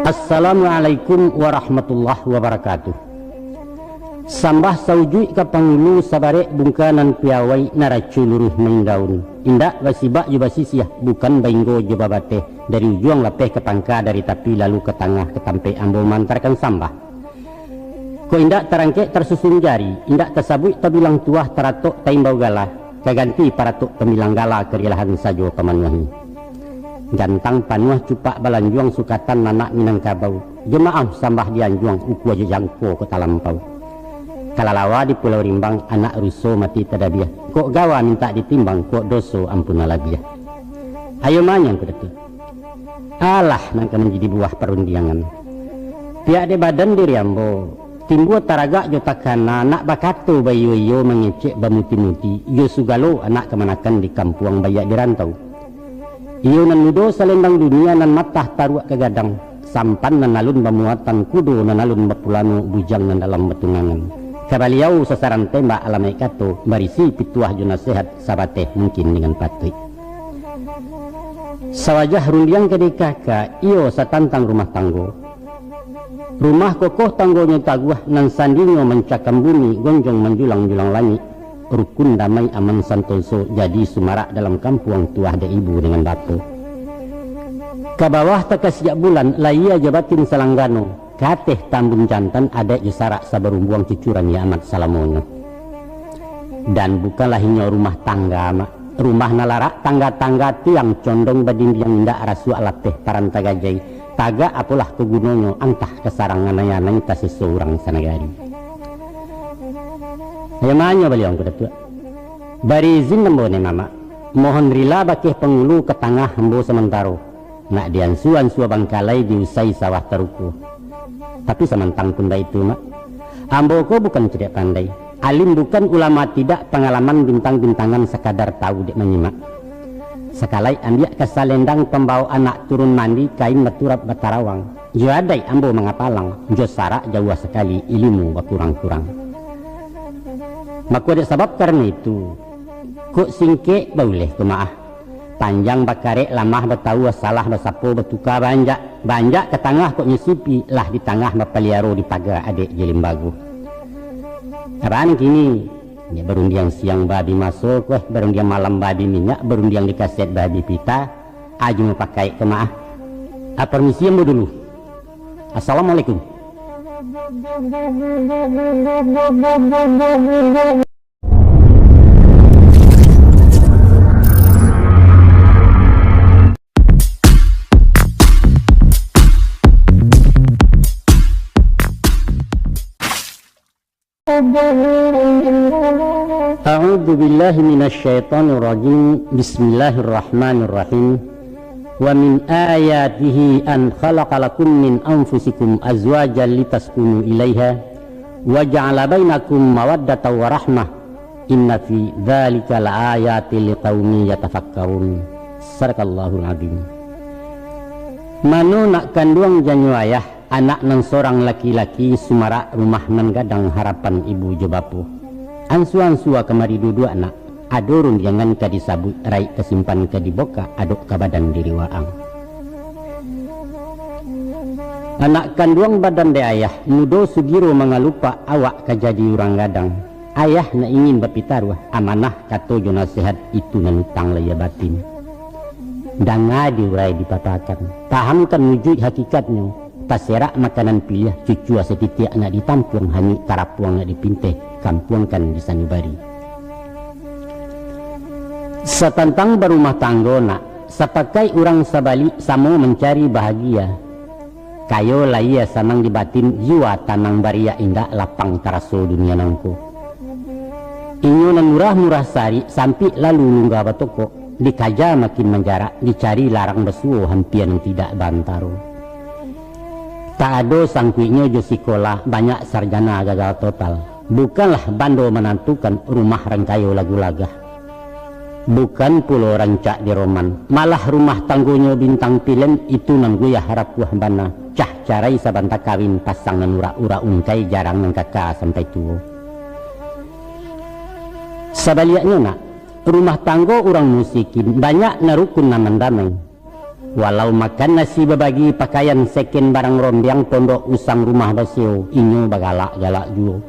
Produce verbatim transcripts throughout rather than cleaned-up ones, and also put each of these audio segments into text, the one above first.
Assalamualaikum warahmatullahi wabarakatuh. Sambah saujuik ka pangulu, sabarek bungka nan piawai, naraco luruih main daun. Indak basibak jo basisiah, bukan bainggo jo babateh, dari ujuang lapeh ka pangka, dari tapi lalu ka tangah, ka tampek ambo maantakan sambah. Kok indak tarangkek tarsusun jari, indak tasabuik tabilang tuah, taratok taimbau gala, ka ganti paratok tambilang gala, karilahan sajo ka manuahi. Gantang panuah cupak balanjuang, sukatan anak Minangkabau, jo maaf sambah dianjuang, ukua jo jangko kok talampau. Kalalawa di Pulau Rimbang, anak ruso mati tadabiah, kok gawa mintak ditimbang, kok doso ampunlah labiah. Ayo manyang ko Datuak. Alah, nan ka manjadi buah parundiangan. Pihak dek badan diri ambo, timbua taragak jo takana, nak bakato baiyo-iyo, mangecek bamuti-muti, iyo sugalo anak kamanakan di kampuang baiak di rantau. Iyo nan mudo salendang dunia, nan matah taruak ka gadang, sampan nan alun bamuatan, kudo nan alun bapulano, bujang nan dalam batunangan. Ka baliau sasaran tembak alamaik kato, barisi pituah jo nasehat, sabateh mungkin dengan patuik. Sawajah rundiang ka dikaka, iyo satantang rumah tanggo. Rumah kokoh tanggonyo taguah, nan sandinyo mancakam bumi, gonjong manjulang-julang langik. Rukun damai aman santoso, jadi sumarak dalam kampuang, tuah dek ibu dengan bapo. Ka bawah takasiak bulan, lahia jo batin salanggano. Ka ateh tambun jantan, adaik jo sarak sabarumbuang, cucuran iyo amat salamonyo. Dan bukanlah inyo rumah tangga, Mak. Rumah nan larak tangga-tangga, tiang condong badindiang, indak rasuak lapeh paranta gajai. Tagak apolah ko gunonyo, antah ka sarang anai-anai, taseso urang sanagari. Ayo manyang baliau ko Datuak. Bari izin ambo ni, Mamak. Mohon rila bakeh pangulu ka tangah ambo samantaro. Nak diansua-ansua bangkalai, diusai sawah taruko. Tapi samantang pun baitu, Mak. Ambo ko bukan cadiak pandai. Alim bukan, ulama tidak, pangalaman bintang-bintangan, sakadar tahu dek manyimak. Sakalaik ambiak ka salendang, pambawok anak turun mandi, kain baturap batarawang. Jo adaik ambo mangapalang, jo sarak jauah sakali, ilimu bakurang-kurang. Mako dek sabab karano itu, kok singkek bauleh ko, Mak ah. Panjang bakarek, lamah batawua, salah basapo, batuka baanjak. Baanjak ka tangah kok nyusupi, lah di tangah bapaliaro, di paga adek jo limbago. Abang kini, dek barundiang siang babi maso, kueh, barundiang malam babi minyak, barundiang di kaset babi pita, aju mapakaik ko, Mak ah. Ah, permisi ambo dulu. Assalamualaikum. A'udzu billahi minasy syaithanir rajim. Bismillahirrahmanirrahim. Wa min ayatihi an khalaqa lakum min anfusikum azwajan litaskunu ilaiha, wa ja'ala bainakum mawaddatan wa rahmah, inna fi dzalika laayatil liqaumi yatafakkarun. Sadaqallahul adzim. Mano nak kanduang janyo ayah, anak nan sorang laki-laki, sumarak rumah nan gadang, harapan ibu jo bapo. Ansua-ansua kamari duduak nak, ado rundiangan ka disabuik, raik ka simpan ka dibokak, adok ka badan diri waang. Anak kanduang badan dek ayah, mudo sugiro mangalupak, awak ka jadi urang gadang. Ayah nak ingin bapitaruah, amanah kato jo nasihat, itu nan utang lahia batin. Danga diurai dipapakan, pahamkan wujuik hakikatnyo, taserak makanan piliah, cucua satitiak nak ditampuang, hanyuik tarapuang nak dipinteh, kampuangkan di sanubari. Satantang barumah tanggo nak, sapakaik urang sabalik, samo mancari bahagia. Kayo lahia sanang di batin, jiwa tanang bariak, indak lapang taraso dunia nangko. Inyo nan murah-murah sarik, sampik lalu lungga batokok, dikaja makin manjarak, dicari larang basuo, hampia nan tidak baantaro. Tak ado sangkuiknyo jo sikolah, banyak sarjana gagal total. Bukanlah bando manantukan, rumah rangkayo lagu lagah. Bukan pulo rancak diroman, malah rumah tanggonyo bintang pilem, itu nan goyah rapuah bana, cah carai sabanta kawin, pasang nan urak-urak ungkai, jarang nan kaka sampai tuo. Sabaliaknyo nak, Rumah tanggo urang musikin, banyak nan rukun nan mandamai. Walau makan nasi babagi, pakaian seken barang rondiang, pondok usang rumah basio, inyo bagalak-galak juo.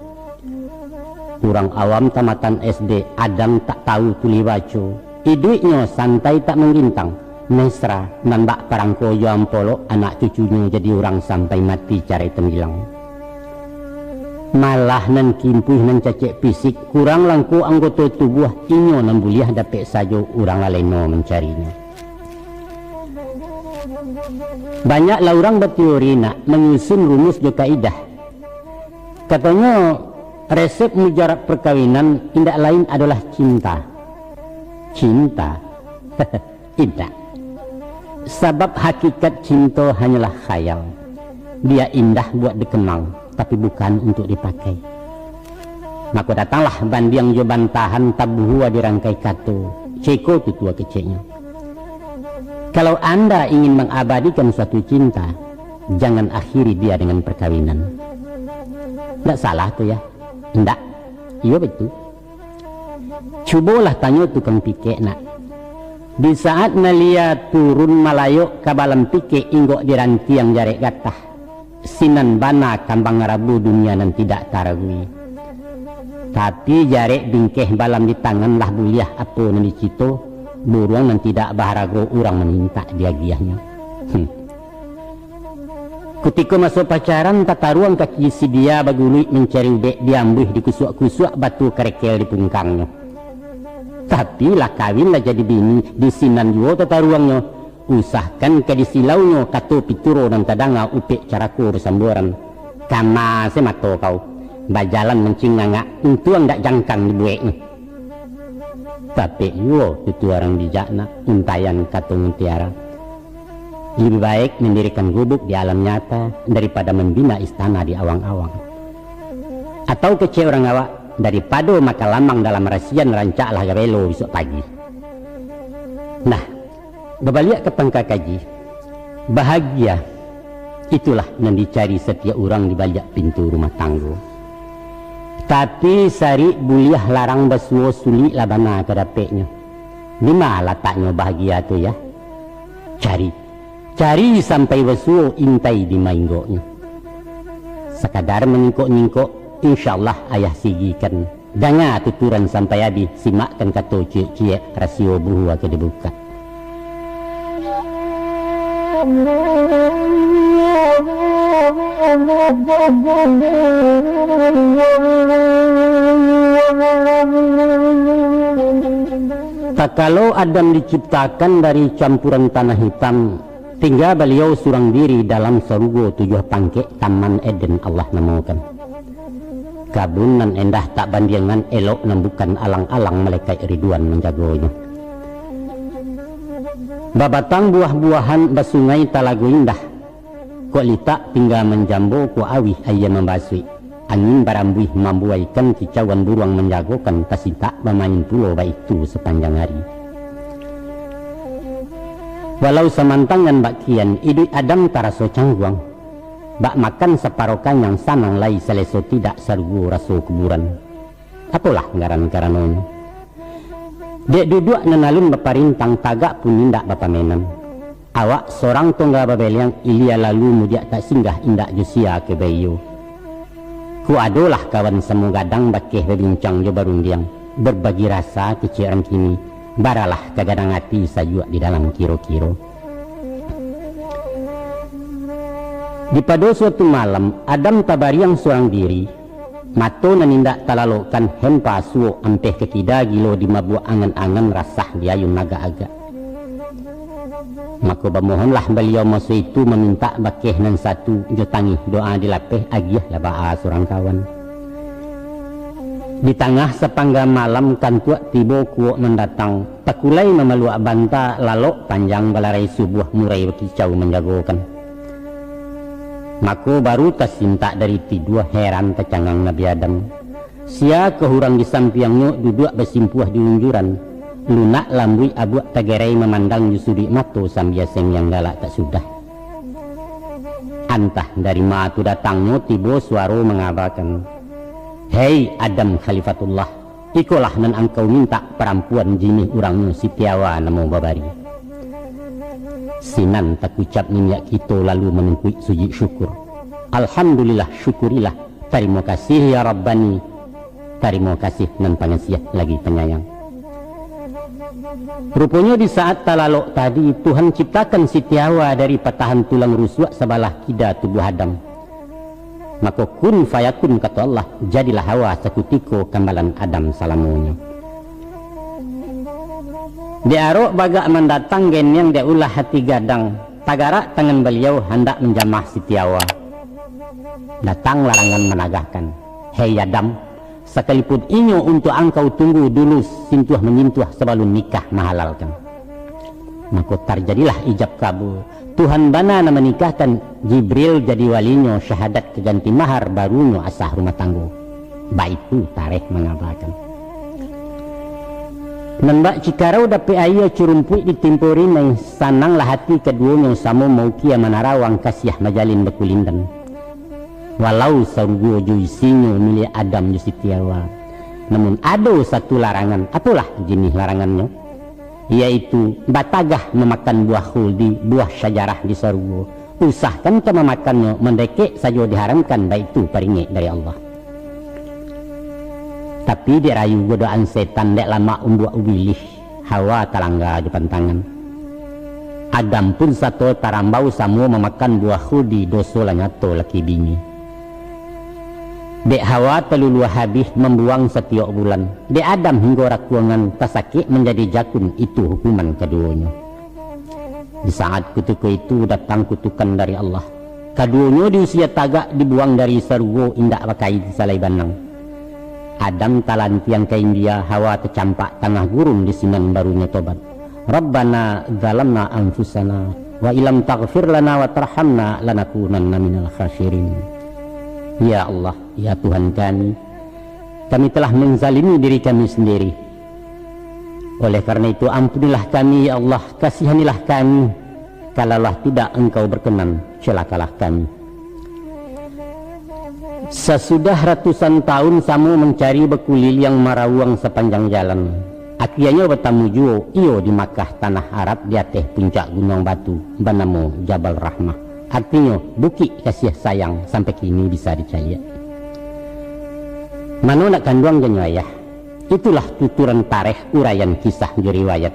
Urang awam tamatan S D, Adam tak tahu tulih baco. Iduiknyo santai tak manggintang, mesra, nan bak parangko jo ampolok, anak cucunyo jadi urang sampai mati carai tambilang. Malah nan kimpuih, nan cacek fisik, kurang langko anggoto tubuah, inyo nan buliah dapek sajo, urang lalai no mancarinyo. Banyaklah urang bateori nak manyusun rumus jo kaidah. Katonyo, resep mujarab perkawinan indak lain adolah cinta. Cinta? Indak. Sabab hakikat cinto hanyolah khayal. Dia indah buat dikemang, tapi bukan untuk dipakai. Mako datanglah bandiang jo bantahan, tabuhua di rangkai kato, ceko tutua keceknyo. Kalau anda ingin mengabadikan suatu cinta, jangan akhiri dia dengan perkawinan. Ndak salah tu ya? Ndak. Iyo betul. Cubolah tanyo tukang pikek nak. Di saat malia turun malayok ka balam pikek, inggok di rantiang jarek gatah. Sinan bana kambang rabu dunia nan tidak taragui. Tapi jarek bingkeh balam di tangan, lah buliah apo nan dicito, buruang nan tidak baharago urang mamintak diagiahnyo. Hmm. Kutiko maso pacaran, tataruang kaki si dia baguluik mancari ubek, diambuih dikusuak-kusuak, batu karekel dipungkangnyo. Tapi lah kawin, lah jadi bini, di sinan juo tataruangnyo. Usahkan ka disilaunyo kato pituro nan tadanga, upek carako basambuaran. Kana se mato kau, bajalan mancingangak, untuang dak jangkang dibueknyo. Tapek juo tutua urang bijak nak, untaian kato mutiara. Lebih baik mendirikan gubuk di alam nyata daripada membina istana di awang-awang. Atau kecek urang awak, daripado makan lamang dalam rasian, rancaklah gabelo bisuak pagi. Nah, babaliak ka pangka kaji, bahagia, itulah nan dicari satiok urang di baliak pintu rumah tanggo. Tapi sarik buliah larang basuo, suliklah bana ka dapeknyo. Di ma lataknyo bahagia tu, ya? Cari, cari sampai basuo, intai di ma inggoknyo. Sakadar mangingkok-ngingkok, insyaallah ayah sigikan. Danga tuturan sampai abih, simakkan kato ciek-ciek, rasio buhua ka dibukak. Takalo Adam diciptakan dari campuran tanah hitam, tingga baliau surang diri dalam sarugo tujuah pangkek, Taman Eden Allah namokan. Kabun nan endah tak bandiangan, elok nan bukan alang-alang, malaikat Ridwan manjagonyo. Babatang buah-buahan, basungai talago indah. Kok litak tingga manjambo, kok auih aia mambasuik. Angin barambuih mambuaikan, kicauan buruang manjagokan, tasintak bamain pulo, baitu sapanjang ari. Walau samantang nan bak kian, iduik Adam taraso cangguang. Bak makan saparo kanyang, sanang lai saleso tidak, sarugo raso kuburan. Apolah ngaran karanonyo? Dek duduak nan alun baparintang, tagak pun indak bapamenan. Awak sorang tongga babeleang, ilia lalu mudiak tak singgah, indak jo sia ka baiyo. Kok adolah kawan samo gadang, bakeh babincang jo barundiang, berbagi rasa kecek urang kini, baralah ka gadang ati, sajuak di dalam kiro-kiro. Di pado suatu malam, Adam tabariang surang diri, mato nan indak talalokkan, hempa suok ampeh ka kida, gilo dimabuak angan-angan, rasah diayun agak-agak. Mako bamohonlah baliau maso itu, mamintak bakeh nan satu, jo tangih doa dilapeh, agiahlah baa surang kawan. Di tangah sapangga malam, kantuak tibo kuok nan datang, takulai mamaluak banta, lalok panjang balarai subuah, murai bakicau manjagokan. Mako baru tasintak dari tidua, heran tacangang Nabi Adam. Sia ka urang di sampiangnyo, duduak basimpuah di unjuran, lunak lambuik abuak tagerai, mamandang jo suduik mato sambia sengiang, galak tak sudah. Antah dari ma tu datangnyo, tibo suaro mangabakan, "Hei Adam Khalifatullah, Ikolah nan angkau mintak, parampuan jinih urangnyo, Siti Hawa namo babari. Sinan takucap niniak kito lalu manungkuik sujud syukur. Alhamdulillah, syukurilah. Tarimo kasih ya Rabbani. Tarimo kasih nan pangasiah lagi panyayang. Ruponyo di saat talalok tadi, Tuhan ciptakan Siti Hawa dari patahan tulang rusuak sabalah kida tubuah Adam. Mako, kun fayakun, kato Allah, jadilah Hawa sakutiko kambalan Adam salamonyo. Dek arok bagak mandatang, geniang dek ulah hati gadang, tagarak tangan Baliau handak manjamah Siti Hawa. Datang larangan managahkan, "Hei Adam, sakalipun inyo untuak angkau tunggu dulu sintuah-manyintuah sabalun nikah mahalalkan." Mako tarjadilah ijab kabul. Tuhan bana nan manikahkan, Jibril jadi walinyo, syahadat ka ganti mahar, barunyo asah rumah tanggo. Baitu tarikh mangabakan. Nan bak cikarau dapek aia, curumpuik ditimpo rimai, sananglah hati kaduonyo, samo maukia manarawang, kasiah majalin bakulindan. Walau sarugo jo isinyo milik Adam jo Siti Hawa, namun ado satu larangan. Apolah jinih larangannyo? Yaitu batagah mamakan buah khuldi, buah syajarah di sarugo. Usahkan ka mamakannyo, mandekek sajo diharamkan, baitu paringek dari Allah. Tapi dek rayu godaan setan, dek lamak umbuak ubilih, Hawa talangga jo pantangan. Adam pun sato tarambau, samo mamakan buah khuldi, doso lah nyato laki bini. Dek Hawa taluluah habih, mambuang satiok bulan. Dek Adam hinggo rakuangan, tasakik manjadi jakun, itu hukuman kaduonyo. Di saat kutiko itu datang kutukan dari Allah. Kaduonyo di usia tagak, dibuang dari sarugo, indak bakain salai banang. Adam talantiang ka India, Hawa tacampak tangah gurun, di sinan barunyo tobat. "Rabbana zalamna anfusana, wa illam taghfir lana wa tarhamna lanakunanna minal khasirin." Ya Allah, ya Tuhan kami, kami telah menzalimi diri kami sendiri. Oleh karena itu, ampunilah kami, ya Allah, kasihanilah kami. Kalaulah tidak Engkau berkenan, celakalah kami. Sasudah ratusan tahun samo mancari, bakuliliang marawuang sapanjang jalan, akianyo batamu juo iyo di Makkah, tanah Arab, di ateh puncak gunuang batu banamo Jabal Rahmah, artinyo Bukik Kasih Sayang, sampai kini bisa dicaliak. Mano nak kanduang janyo ayah? Itulah tuturan tarikh, uraian kisah jo riwayat.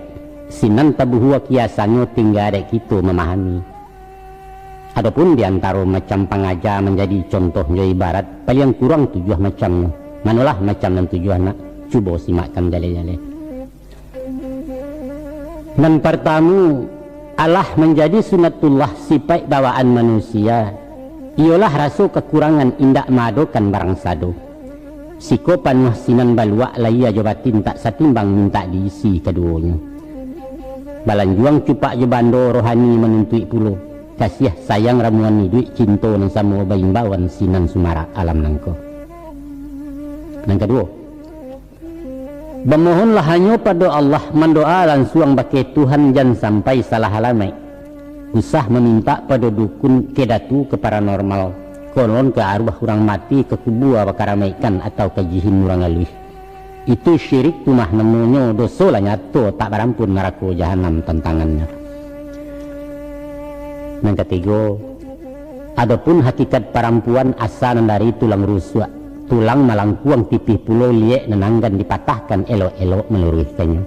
Sinan tabuhua kiasannyo, tingga dek kito mamahami. Adopun di antaro macam pangaja manjadi contoh jo ibarat, paliang kurang tujuah macamnyo. Manolah macam nan tujuah nak? Cubo simakkan jaleh-jaleh. Nan partamu, alah manjadi sunatullah sipaik bawaan manusia, iyolah raso kakurangan indak maadokan barang sado. Siko panuah sinan baluak, lahia jo batin tak satimbang, mintak diisi kaduonyo. Balanjuang cupak jo bando, rohani manuntuik pulo. Kasiah sayang ramuan iduik, cinto nan samo baimbauan, sinan sumarak alam nangko. Nan kaduo, bamohonlah hanyo pado Allah, mandoa lansuang bakeh Tuhan, jan sampai salah alamaik. Usah mamintak pado dukun, ka datu, ka paranormal, konon ka aruah urang mati, ka kubua bakaramaikkan, atau ka jihin urang aluih. Itu syirik tu mah namonyo, doso lah nyato, tak barampun, narako jahanam tantangannyo. Nan katigo, adopun hakikat parampuan, asa nan dari tulang rusuak, tulang malangkuang, tipih pulo liek nan anggan dipatahkan, elok-elok maluruihkannyo.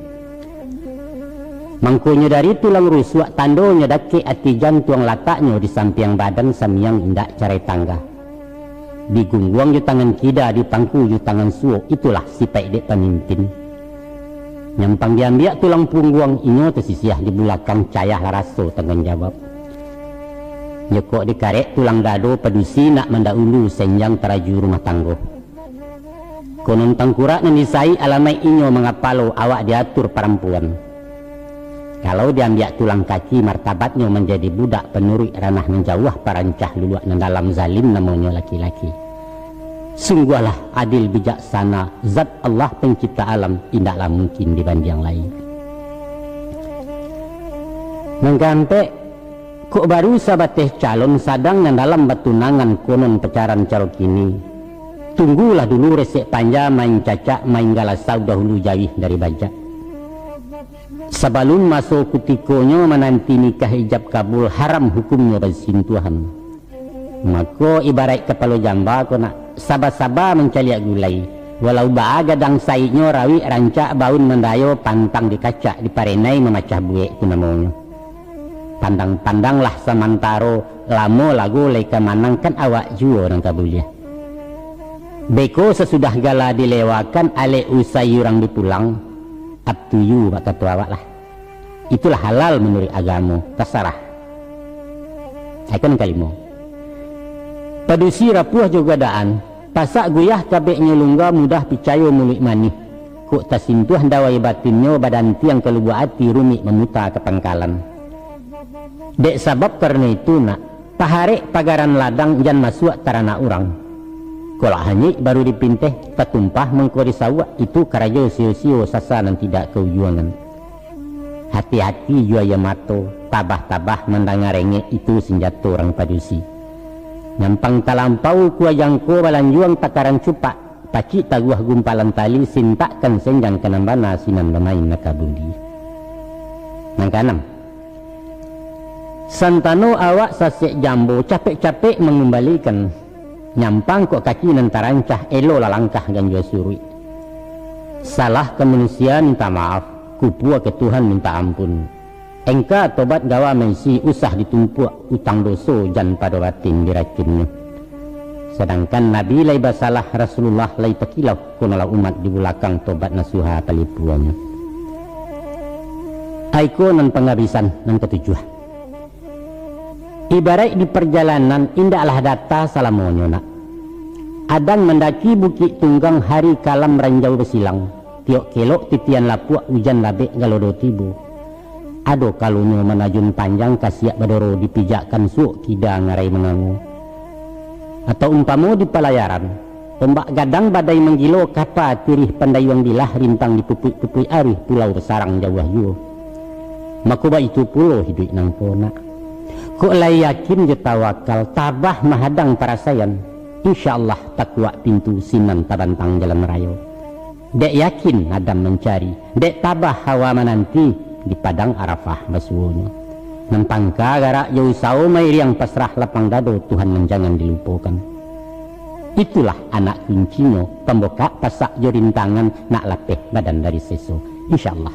Mangkonyo dari tulang rusuak, tandonyo dakek ati jantuang, lataknyo di sampiang badan, samiang indak carai tangga. Digungguang jo tangan kida, dipangku jo tangan suok, itulah sipaik dek pamimpin. Nyampang diambiak tulang pungguang, inyo tasisiah di bulakang, cayah lah raso tangguang jawab. Nyokok dikarek tulang dado, padusi nak mandaulu, senjang taraju rumah tanggo. Konon tangkurak nan disaik, alamaik inyo mangapalo, awak diatur parampuan. Kalau diambiak tulang kaki, martabatnyo manjadi budak, panuruik ranah nan jauah, parancah luluak nan dalam, zalim namonyo laki-laki. Sungguahlah adil bijaksana, zat Allah pencipta alam, indaklah mungkin dibandiang lai. Nan kaampek, kok baru sabateh calon, sadang nan dalam batunangan, konon pacaran caro kini. Tunggulah dulu resek panja main cacak, main galasau dahulu jauah dari bajak. Sabalun maso kutikonyo mananti nikah ijab kabul, haram hukumnyo basintuahan. Mako, ibaraik kapalo jamba ko nak, saba-saba mancaliak gulai. Walau baa gadang saiknyo, rawik rancak baun mandayo, pantang dikacak diparenai, mamacah buek tu namonyo. Pandang-pandanglah samantaro, lamo lago lai ka manang, kan awak juo nan ka buliah. Beko sasudah gala dilewakan, alek usai urang dipulang, up to you, bak kato awak lah. Itulah halal manuruik agamo, tasarah. Iko nan kalimo. Padusi rapuah jo gadaan, pasak guyah kabeknyo lungga, mudah picayo muluik manih. Kok tasintuah dawai batinnyo, badantiang ka lubuak ati, rumik mamuta ka pangkalan. Dek sabab karano itu nak, taharek pagaran ladang, jan masuak taranak urang. Kok lah hanyuik baru dipinteh, tatumpah mangko disauak, itu karajo sio-sio, sasa nan tidak kaujuangan. Hati-hati jo aia mato, tabah-tabah mandanga rengek, itu sinjato urang padusi. Nyampang talampau kua jangko, balanjuang takaran cupak, pacik taguah gumpalan tali, sintakkan senjang ka nan bana, sinan bamain nan ka budi. Nan kaanam, santano awak sasek jambo, capek-capek mangumbalikan. Nyampang kok kaki nan tarancah, elo lah langkah ganjua suruik. Salah ka manusia minta maaf, kupua ka Tuhan minta ampun. Engka tobat gawa maisi, usah ditumpuak utang doso, jan pado batin diracunnyo. Sadangkan Nabi lai basalah, Rasulullah lai takilauf, konolah umat di bulakang tobat nasuha palipuanyo. Aiko nan pangabisan nan katujuah. Ibaraik di parjalanan, indaklah data salamonyo nak. Adan mandaki Bukik Tunggang, hari kalam ranjau basilang. Tiok kelok titian lapuak, ujan labek galodo tibo. Ado kalonyo manajun panjang, kasiak badoro dipijakkan, suok kida ngarai mangango. Atau umpamo di palayaran, ombak gadang badai manggilo, kapa tirih pandayuang bilah, rintang dipupuik-pupuik arih, pulau basarang jauah juo. Mako baitu pulo hiduik nangko nak. Kok lai yakin jo tawakal, tabah mahadang parasaian, insya Allah takuak pintu, sinan tabantang jalan rayo. Dek yakin Adam mancari, dek tabah Hawa mananti, di padang Arafah basuonyo. Nan pangka garak jo usawo, mairiang pasrah lapang dado, Tuhan nan jangan dilupokan. Itulah anak kuncinyo, pambukak pasak jo rintangan, nak lapeh badan dari seso. Insya Allah.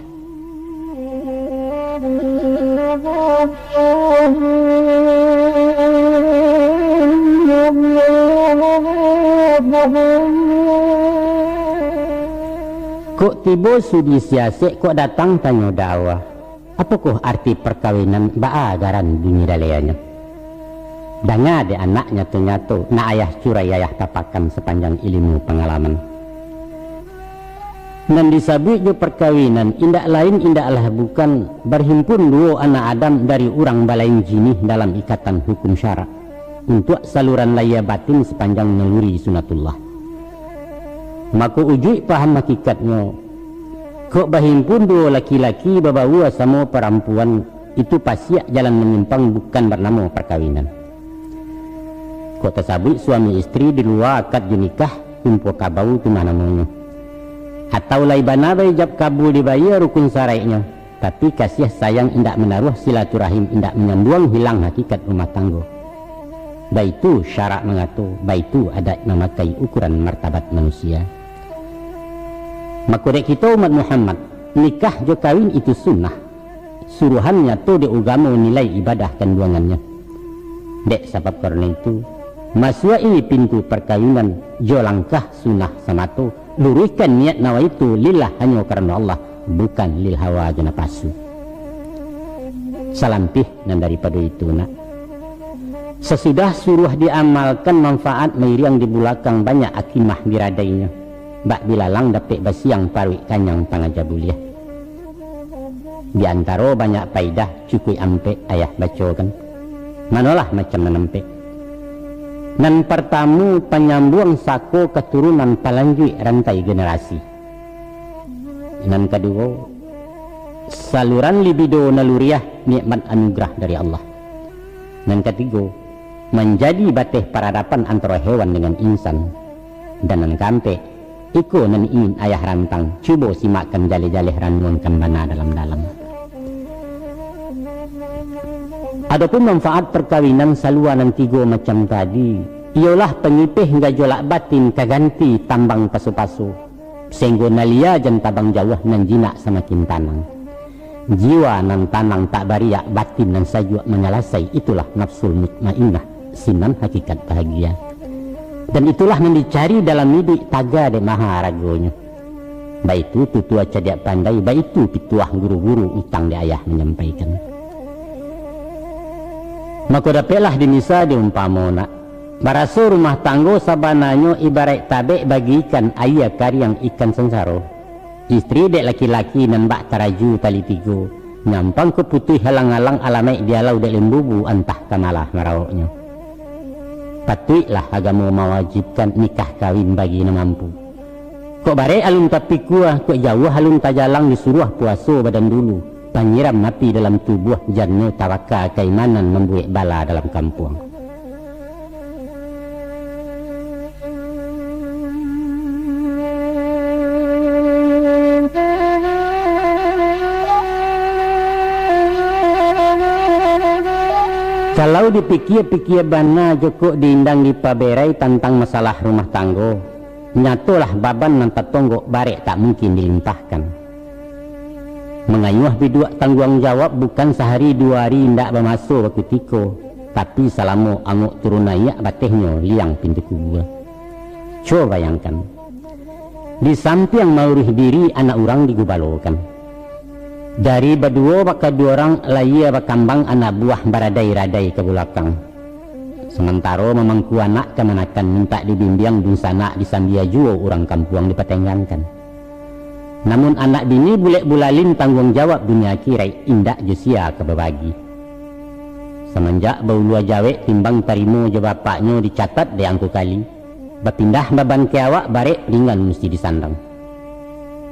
Kok tibo sudi siasek, kok datang tanyo dawa. Apokoh arti parkawinan, baa garan bunyi daleanyo? Danga dek anak nyato-nyato, nak ayah curai ayah tapakan, sapanjang ilimu pangalaman. Nan disabuik jo parkawinan, indak lain indaklah bukan, barhimpun duo anak Adam dari urang balain jinih dalam ikatan hukum syarak, untuak saluran lahia batin sapanjang naluri sunatullah. Mako ujuik paham hakikatnyo, kok bahimpun duo laki-laki babaua samo parampuan, itu pasiak jalan manyimpang, bukan barnamo parkawinan. Kok tasabuik suami istri di lua akad jo nikah, kumpua kabau tu mah namonyo. Atau lai bana baijab kabul, dibayia rukun saraiknyo, tapi kasiah sayang indak manaruah, silaturahim indak manyambuang, hilang hakikat rumah tanggo. Baitu syarak mangato, baitu adaik mamakai, ukuran martabat manusia. Mako dek kito umat Muhammad, nikah jo kawin itu sunnah. Suruhan nyato dek ugamo, nilai ibadah kanduangannyo. Dek sabab karano itu, masuak-i pintu parkawinan jo langkah sunnah samato, luruihkan niat nawaitu lillah, hanyo karano Allah, bukan lil hawa jo napasu. Salampih nan daripado itu nak, sasudah suruah diamalkan, manfaat mairiang di bulakang, banyak akimah diradainyo. Bak bilalang dapek basiang, paruik kanyang pangaja buliah. Di antaro banyak paidah, cukuik ampek ayah bacokan. Manolah macam nan ampek? Nan partamo, panyambuang sako katurunan, palanjuik rantai generasi. Nan kaduo, saluran libido naluriah, nikmat anugerah dari Allah. Nan katigo, manjadi bateh paradapan antaro hewan dengan insan. Dan nan kaampek, iko nan ingin ayah rantang, cubo simakkan jaleh-jaleh, ranuangkan bana dalam-dalam. Adopun manfaat parkawinan salua nan tigo macam tadi, iyolah pangipeh gajolak batin ka ganti tambang paso-paso, sahinggo nan lia jan tabang jauah, nan jinak samakin tanang. Jiwa nan tanang tak bariak, batin nan sajuak manyalasai, itulah nafsul mutmainnah, sinan hakikat bahagia. Dan itulah nan dicari dalam iduik, taga dek maha aragonyo. Baitu tutua cadiak pandai, baitu pituah guru-guru, utang dek ayah manyampaikan. Mako dapeklah dimisa di umpamo nak, baraso rumah tanggo sabananyo ibaraik tabek bagi ikan, aia kariang ikan sansaro. Istri dek laki-laki nan bak taraju tali tigo, nyampang ka putuih halang-alang, alamaik dialau dek limbubu, antah ka malah marawoknyo. Patuiklah agamo mawajibkan nikah kawin bagi nan mampu. Kok barek alun tapikua, kok jauah alun tajalang, disuruah puaso badan dulu, panyiram api dalam tubuah, jan nyo tabaka kaimanan, mambuek bala dalam kampuang. Kalau dipikia-pikia bana jo kok diindang dipaberai tantang masalah rumah tanggo, nyatolah baban nan tatonggok barek tak mungkin dilimpahkan. Mangayuah biduak tangguang jawab bukan sahari duo hari, indak bamaso bakutiko, tapi salamo angok turun naiak, batehnyo liang pintu kubua. Cubo bayangkan, di sampiang mauruih diri, anak urang digubalokan. Dari baduo bakaduo urang, layie bakambang, anak buah baradai-radai ka bulakang. Samantaro mamangku anak kamanakan, mintak dibimbiang dunsanak, disambia juo urang kampuang dipatenggangkan. Namun anak bini bulek bulalin, tangguang jawab dunia akiraik, indak jo sia ka babagi. Samanjak baulua jawek, timbang tarimo jo bapaknyo dicatat dek angku kali, bapindah baban ka awak, barek ringan musti disandang.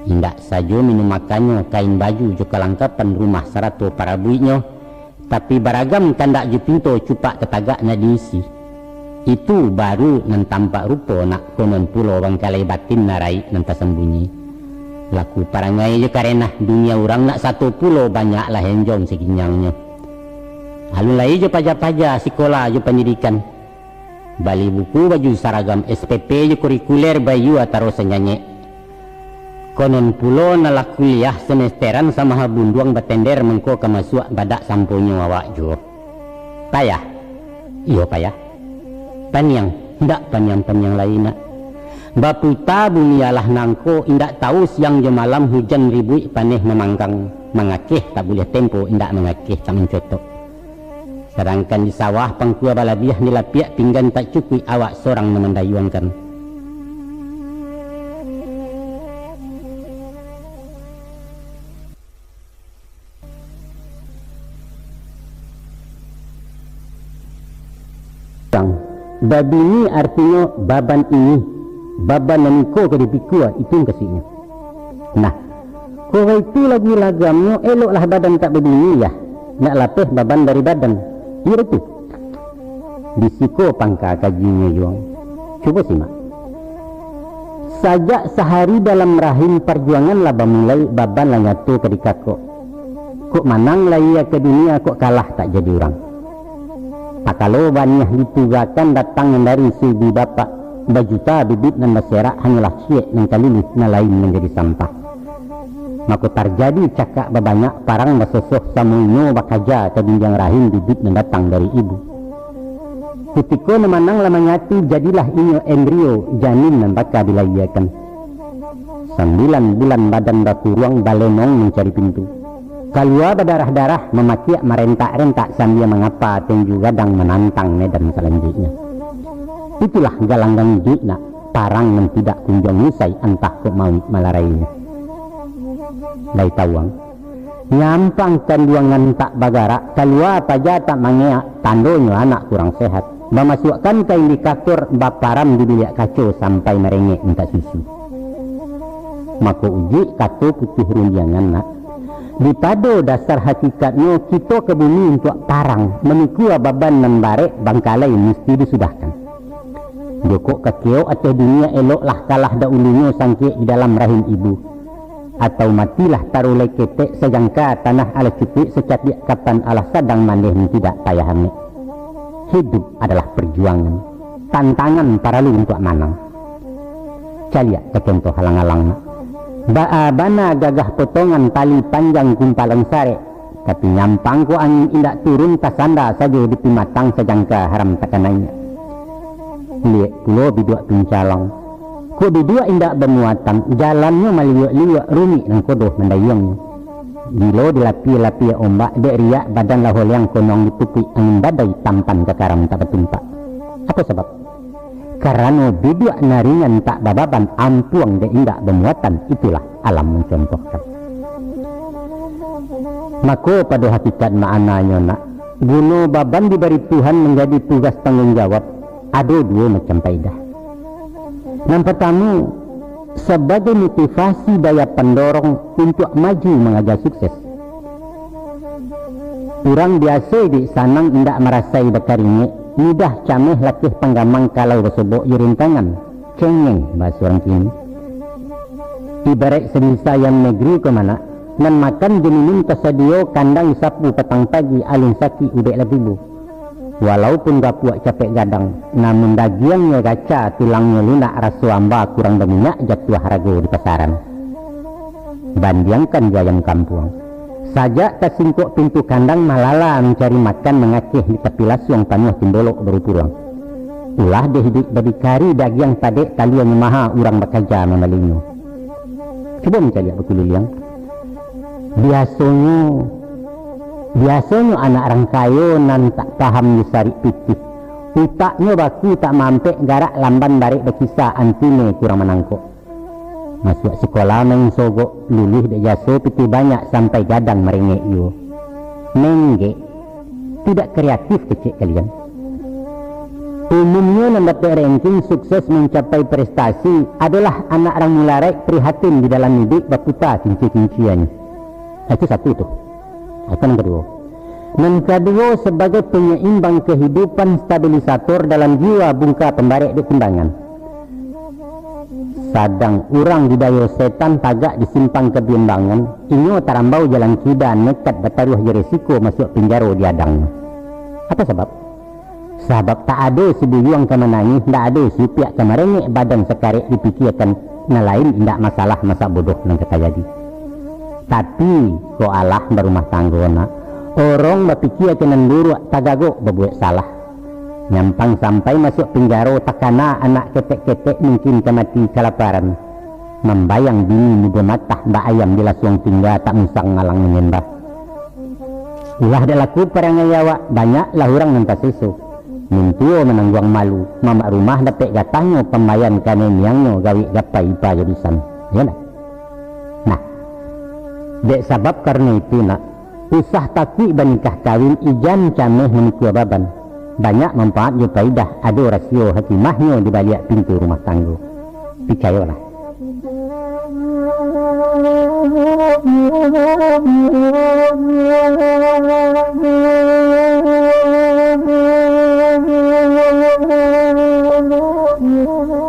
Indak sajo minum makannyo, kain baju jo kalangkapan rumah sarato parabuiknyo, tapi baragam kandak jo pinto, cupak tatagak nak diisi. Itu baru nan tampak rupo nak, konon pulo bangkalai batin nan raik nan tasambunyi. Laku parangai jo karenah, dunia urang nak sato pulo, banyaklah enjong saginjangnyo. Alun lai jo paja-paja, sikola jo pandidikan. Bali buku, baju saragam, S P P jo kurikuler, baiyo ataro sanyanyek. Konon pulo nan lah kuliah semesteran samaha bunduang batender, mangko ka masuak badak samponyo awak juo. Payah? Iyo payah. Paniang? Ndak paniang-paniang lai nak. Baputa bumi alah nangko, indak tahu siang jo malam, hujan ribuik paneh mamanggang, mangakeh tak buliah tempo, indak mangakeh tak mancotok. Sadangkan di sawah pangkua balabiah, di lapiak pinggan tak cukuik, awak sorang nan mandayuangkan. Tang, babini artinyo baban ini, baban nan iko ka dipikua, itu mukasuiknyo. Nah, kok baitu lagu lagamnyo, eloklah badan tak babini, yah, nak lapeh baban dari badan. Iyo itu. Di siko pangka kajinyo juo. Cubo simak. Sajak sahari dalam rahim, parjuangan lah bamulai, baban lah nyato ka dikakok. Kok manang lahia ka dunia, kok kalah tak jadi urang. Takalo baniah ditugakan, datang nan dari si bapak, bajuta bibit nan baserak, hanyolah ciek nan ka luluih, nan lain manjadi sampah. Mako tarjadi cakak babanyak, parang basosoh, samo ino bakaja ka jinjiang rahim, bibit nan datang dari ibu. Kutiko nan manang lah manyatu, jadilah inyo embrio, janin nan baka dilahiakan. Sambilan bulan badan bakuruang, balenong mancari pintu. Kalua badarah-darah, mamakiak marentak-rentak, sambia mangapa tinju gadang, manantang medan salanjuiknyo. Itulah galanggang iduik nak, parang nan tidak kunjuang usai, antah kok mauik malarainyo. Lai tawuang. Nyampang kanduangan tak bagarak, kalua paja tak mangeak, tandonyo anak kurang sehat. Bamasuakkan ka indikator, baparam di biliak kaco, sampai marengek mintak susu. Mako ujuik kato putuih rundiangan nak, dipado dasar hakikatnyo, kito ka bumi untuak parang, mamikua baban nan barek, bangkalai musti disudahkan. Jokok kakeok ateh dunia eloklah kalah daulunyo sangkek di dalam rahim ibu. Atau matilah taruh lai ketek sajangka tanah alah cukuik sacapiak kapan alah sadang mandeh nan tidak payah angek. Hidup adalah perjuangan, tantangan paralu untuak manang. Caliak ka contoh alang-alang nak. Baa bana gagah potongan tali panjang kumpalan sarek, tapi nyampang ko angin indak turun tasanda sajo di pimatang sajangka haram takanai. Liek pulo biduak pincalang. Kok biduak indak bamuatan, jalannyo maliuak-liuak rumik nan kodoh mandayuangnyo. Bilo dilapia-lapia ombak dek riak badan lah holeang konong ditupuik angin badai tampan ka karam tak batumpak. Apo sabab? Karano biduak naringan tak bababan ampuang dek indak bamuatan, itulah alam mancontohkan. Mako pado hakikat maknanyo nak, guno baban dibari Tuhan manjadi tugas tangguang jawab, ado duo macam paidah. Nan partamo, sabagai motivasi daya pandorong untuak maju mangaja sukses. Urang biaso iduik sanang indak marasai bakaringek, mudah cameh lakeh panggamang kalau basobok jo rintangan, cengeng bahaso urang kini. Ibaraik samisa ayam negeri ko manak, nan makan jo minun tasadio, kandang sapu patang pagi, alun sakik ubek lah tibo. Walaupun gapuak capek gadang, namun dagiangnyo gaca, tulangnyo lunak, raso amba kurang baminyak, jatuah harago di pasaran. Bandiangkan jo ayam kampuang. Sajak tasingkok pintu kandang, malala mancari makan, mangakeh di tapi lasuang, panuah timbolok baru puruang. Ulah deh iduik badikari, dagiang padek, taluanyo maha, urang bakaja mambalinyo. Cubo mancaliak bakuliliang. Biasonyo, biasonyo anak rang kayo nan tak paham di sarik pitih. Utaknyo baku tak mampek, garak lamban barek bakisa, antine kurang manangkok. Masuak sikola main sogok, luluih dek jaso pitih banyak, sampai gadang marengek juo. Menggek, tidak kreatif kecek kalian. Umumnyo nan dapek ranking sukses mancapai prestasi adolah anak rang mularaik prihatin di dalam iduik baputa kinci-kincian. Itu satu tu. Itu nan kaduo. Nan kaduo, sabagai panyaimbang kahidupan, stabilisator dalam jiwa, bungka pambarek dek timbangan. Sadang urang didayo setan tagak di simpang kabiambangan, inyo tarambau jalan kida, nekat bataruah jo resiko masuak pinjaro di adangnyo. Apo sabab? Sabab tak ado si buyuang ka manangih, ndak ado si upiak ka marengek, badan sakarek dipikiakan, nan lain indak masalah, masak bodoh nan ka tajadi. Tapi, kok alah barumah tanggo nak, urang bapikia ka nan buruak, tagagok babuek salah. Nyampang sampai masuak pinjaro, takana anak ketek-ketek, mungkin ka mati kalaparan. Mambayang bini mudo matah, bak ayam di lasuang tingga, tak musang alang manyembah. Ulah dek laku parangai awak, banyaklah urang nan taseso. Mintuo manangguang malu, mamak rumah dapek gatahnyo, pambayan kanai miangnyo, gawik gapai ipa jo dusan. Iyo ndak? Nah, dek sabab karano itu nak, usah takuik banikah kawin, ijan cameh mamikua baban. Banyak manfaat jo paidah, ado rasio hakimahnyo di baliak pintu rumah tanggo. Picayolah.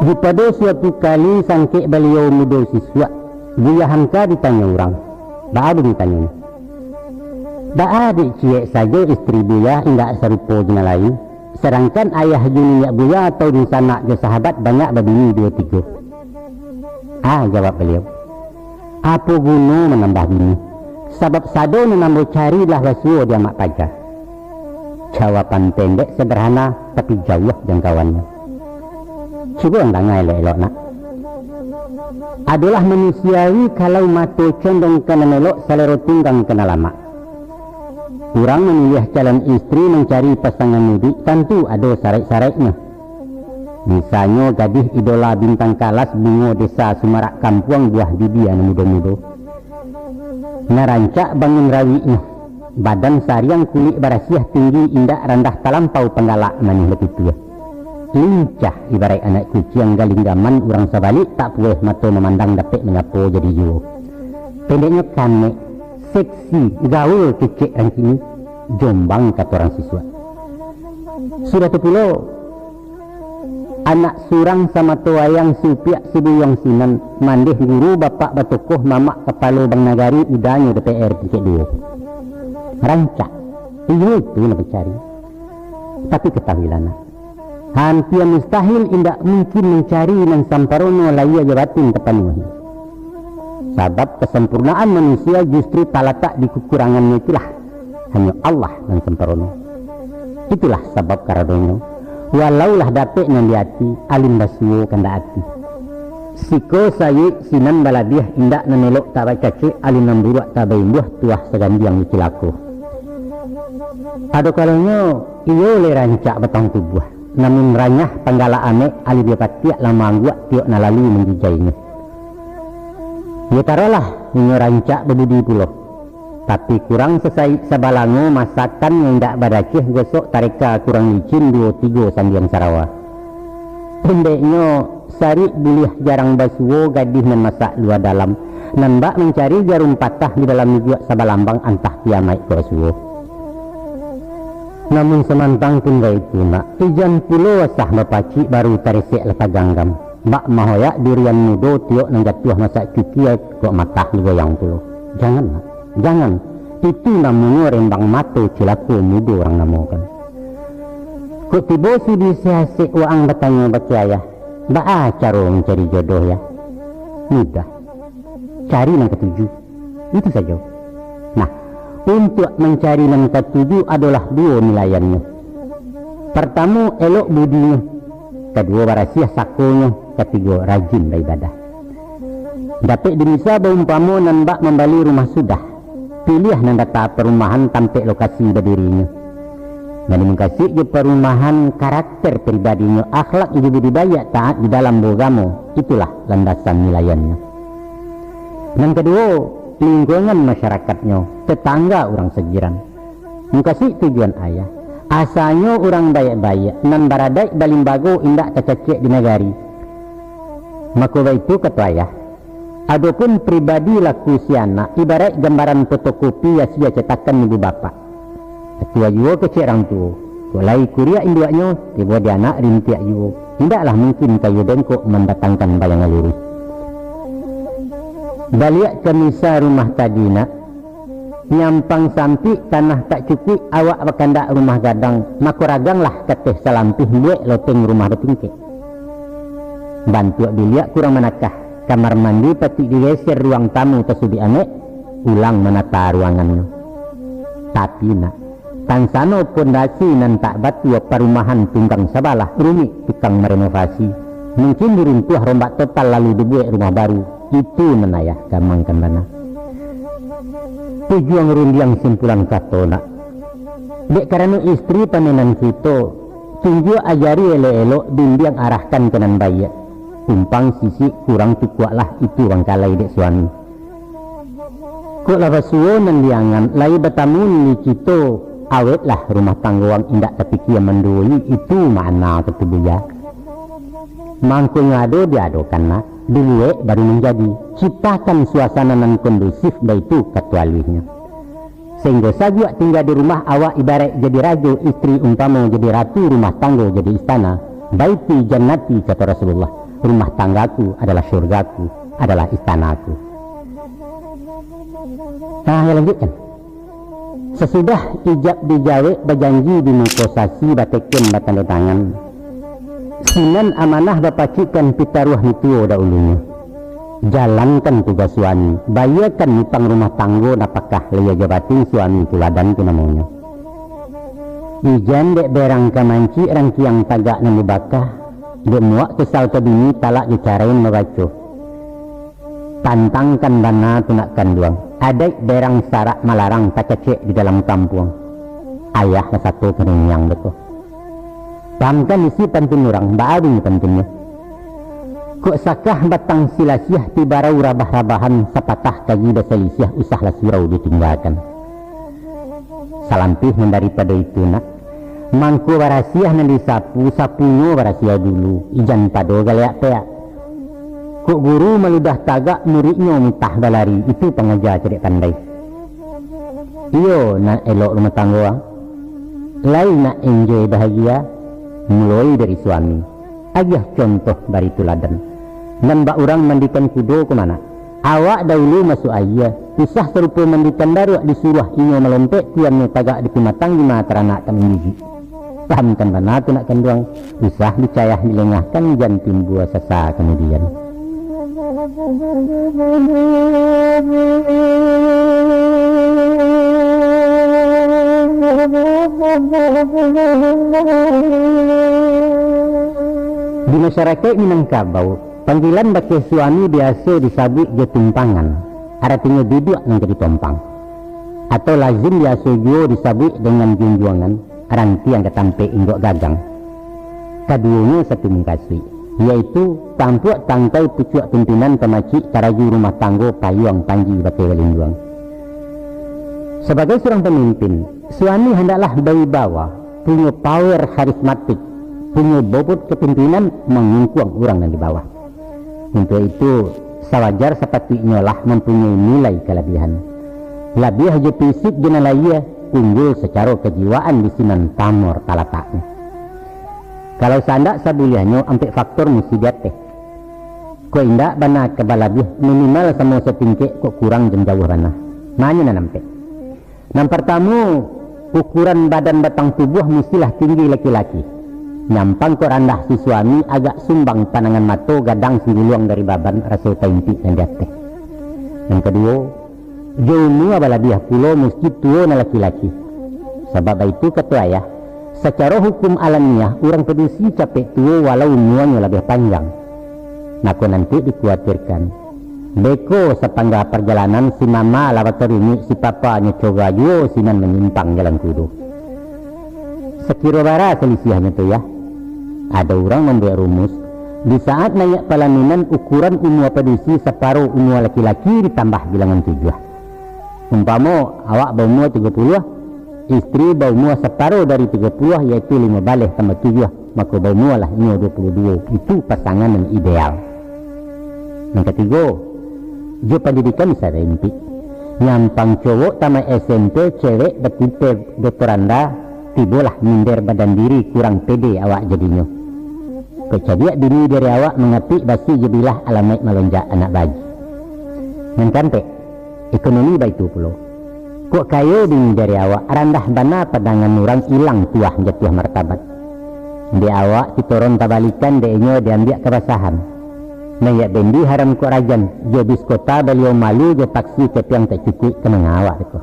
Di pado suatu kali sangkek baliau mudo sisuak, Buya Hamka ditanyo urang. Baa bunyi tanyo? Baa dek ciek sajo istri Buya indak sarupo jo nan lain, sadangkan ayah jo niniak Buya atau dunsanak jo sahabat banyak babini duo tigo? Ah, jawab baliau, apo guno manambah bini? Sabab sado nan ambo cari lah basuo di amak paja. Jawaban pendek sederhana, tapi jauah jangkauannyo. Cubo ang danga elok-elok nak. Adolah manusiawi kalau mato condong ka nan elok, salero tunggang ka nan lamak. Urang mamiliah calon istri, mancari pasangan muduik, tantu ado saraik-saraiknyo. Misalnyo gadih idola bintang kalas, bungo desa sumarak kampuang, buah bibia nan mudo-mudo. Nan rancak bangun rawiknyo, badan sariang kulik barasiah, tinggi indak randah talampau, panggalak manih batutua. Lincah ibaraik anak kuciang, galinggaman urang sabalik, tak pueh mato mamandang, dapek manyapo jadi juo. Pendeknyo kanek, seksi, gaul kecek rang kini, jombang kato rang sisuak. Sudah tu pulo, Anak surang samato wayang, siupiak sibuyuang sinan, mandeh guru bapak batokoh, mamak kapalo bank nagari, udanyo D P R tingkek duo. Rancak. Iyo itu nan dicari. Tapi katahuilah nak, hampia mustahil, indak mungkin mancari nan samparono, lahia jo batin tapanuahi. Sabab kasampurnaan manusia justru talatak di kakurangannyo itulah. Hanyo Allah nan samparono. Itulah sabab karanonyo, walaulah dapek nan di ati, alun basuo kandak ati. Siko sayuik sinan balabiah, indak nan elok tak bacacek, alun nan buruak tak baimbuah, tuah sagandiang jo cilako. Ado kalonyo iyo lai rancak batang tubuah, namun ranyah panggalak amek, alun dipatiak lah maangguak tiok nan lalu manjijainyo. Iyo tarolah inyo rancak babudi pulo. Tapi kurang sasayik sabalango, masakan nan indak badaceh, gosok tareka kurang licin, duo tigo sandiang sarawa. Pendeknyo, sarik buliah jarang basuo, gadih nan masak lua dalam, nan bak mancari jarum patah, di dalam ijuak sabalambang, antah kiamaik ko basuo. Namun samantang pun baitu nak, ijan pulo asah bapacik, baru taresek lah taganggam. Bak mahoyak durian mudo, tiok nan jatuah masak cukia, kok matah digoyang pulo. Jangan nak, jangan. Itu namonyo rembang mato, cilako mudo urang namokan. Kok tibo sudi sahasek waang batanyo bak ayah, baa caro mancari jodoh, yah? Mudah. Cari nan katuju. Itu sajo. Nah, untuak mancari nan katuju adolah duo nilaiannyo. Partamo, elok budinyo. Kaduo, barasiah sakonyo. Katigo, rajin baibadah. Dapek dimisa baumpamo nan bak mambali rumah sudah. Piliah nan data parumahan, tampek lokasi badirinyo. Nan dimukasuik jo parumahan, karakter pribadinyo, akhlak jo budi baiak, taat di dalam baugamo, itulah landasan nilaiannyo. Nan kaduo, lingkungan masyarakatnyo, tetangga urang sajiran. Mukasuik tujuan ayah, asanyo urang baiak-baiak, nan baradaik balimbago, indak tacacek di nagari. Mako baitu kato ayah, adopun pribadi laku si anak, ibaraik gambaran fotokopi asia cetakan ibu bapak. Atua juo kecek urang tuo, kok lai kuriak induaknyo, tibo di anak rintiak juo. Indaklah mungkin kayu bengkok mandatangkan bayangan luruih. Baliak ka misa rumah tadi nak, nyampang sampik, tanah tak cukuik, awak bakandak rumah gadang, mako raganglah kateh salampih, buek loteng rumah batingkek. Bantuak biliak kurang manakah, kamar mandi patik digeser, ruang tamu tasuduik amek, ulang manata ruangannyo. Tapi nak, tansano pondasi nan tak batua, parumahan tunggang sabalah, rumik tukang marenovasi. Mungkin diruntuah rombak total lalu dibuek rumah baru. Itu nan ayah gamangkan bana. Tujuang rundiang simpulan kato nak. Dek karano istri pamenan kito, tunjuak ajari elok-elok, bimbiang arahkan ka nan baiak. Umpang sisik kurang tukuaklah, itu bangkalai dek suami. Kok lah basuo nan diangan, lai batamu nan dicito, awetlah rumah tanggo ang, indak tapikia manduoi, itu makna katubuya. Mangkonyo ado diadokan nak, dibuek baru manjadi, ciptakan suasana nan kondusif, baitu kato aluihnyo. Sahinggo sajuak tingga di rumah, awak ibaraik jadi rajo, istri umpamo jadi ratu, rumah tanggo jadi istana. Baiti jannati, kato Rasulullah, rumah tanggaku adalah syurgaku, adalah istanaku. Nah, yo lanjuikkan. Sasudah ijab dijawek, bajanji di muko sasi, bateken batando tangan, sinan amanah bapacikkan pitaruah mituo dahulunyo. Jalankan tugas suami, bayiakan utang rumah tanggo, napakah, lahia jo batin suami tuladan tu namonyo. Ijan dek berang ka mancik, rangkiang tagak nan dibaka, dek muak kesal ka bini, talak jo caro nan babaco. Tantangkan bana tu nak kanduang, adaik berang sarak malarang, takecek di dalam kampuang. Ayah lah sato kaniniang beko. Pahamkan isi pantun urang, baa bunyi pantunnyo. Kok sakah batang silasiah, tibarau rabah-rabahan, sapatah kaji basalisiah, usahlah surau ditinggakan. Salampih nan daripado itu nak, mangko barasiah nan disapu, sapunyo barasiah dulu, ijan pado galeak peak. Kok guru maludah tagak, muridnyo mutah balari, itu pangaja cadiak pandai. Iyo, nak elok rumah tanggo, ah. Lai nak enjoy bahagia, muloi dari suami. Agiah contoh bari tuladan. Nan bak urang mandikan kudo ko ma nak? Awak dahulu masuak aia, usah sarupo mandikan baruak disuruah inyo malompek, kuannyo tagak di kumatang, di ma taranak tak manjijik. Pahamkan bana tu nak kanduang, usah dicayah dilengahkan, jan timbua sasa kamudian. Di masyarakaik Minangkabau, panggilan bakeh suami biaso disabuik jo tumpangan, aratinyo duduak nan ka ditompang. Atau lazim biaso juo disabuik dengan junjuangan, rantiang ka tampek inggok gagang. Kaduonyo satu mukasuik, yaitu tampuak tangkai pucuak pimpinan pamacik taraju rumah tanggo payuang panji bakeh balinduang. Sabagai surang pamimpin, suami handaklah bawibawa, punyo power karismatik, punyo bobot kapimpinan mangungkuang urang nan di bawah. Untuak itu, sawajar sapatuiknyo lah mampunyoi nilai kalabiahan. Labiah jo fisik jo nan lahia, unggul sacaro kajiwaan di sinan pamor talataknyo. Kalau saandak sabuliahnyo ampek faktor musti diateh. Kok indak bana ka balabiah, minimal samo satingkek, kok kurang jan jauah bana. Manyo nan ampek. Nan partamo, ukuran badan batang tubuah mustilah tinggi laki-laki. Nyampang kok randah si suami, agak sumbang panangan mato, gadang singguluang dari baban, raso taimpik nan di ateh. Nan kaduo, jo umua balabiah pulo musti tuo nan laki-laki. Sabab baitu kato ayah, sacaro hukum alamiah urang padusi capek tuo walau umuanyo labiah panjang. Mako nanti dikuatirkan, beko sapangga parjalanan si mama lah bakarumik, si papa nyo coga juo sinan manyimpang jalan kudo. Sakiro bara salisiahnyo tu, yah? Ado urang mambuek rumus, di saat naiak palaminan ukuran umua padusi saparo umua laki-laki ditambah bilangan tujuah. Umpamo awak baumua tigo puluah, istri baumua saparo dari tigo puluah, yaitu limo baleh tambah tujuah, mako baumualah inyo duo puluah duo. Itu pasangan nan ideal. Nan katigo, jo pandidikan bisa saimpik. Nyampang cowok tamaik S M P, cewek batipe doktoranda, tibolah minder badan diri, kurang pede awak jadinyo. Kok cadiak bini dari awak mangapik basi jo bilah, alamaik malonjak anak baji. Nan kaampek, ekonomi baitu pulo. Kok kayo bini dari awak, randah bana pandangan urang, ilang tuah jatuah martabat. Dek awak sitoron tabalikan, dek inyo diambiak kabasahan. Naiak bendi haram kok rajan, jo bis kota baliau malu, jo taksi kepiang tak cukuik, ka manga awak tu ko.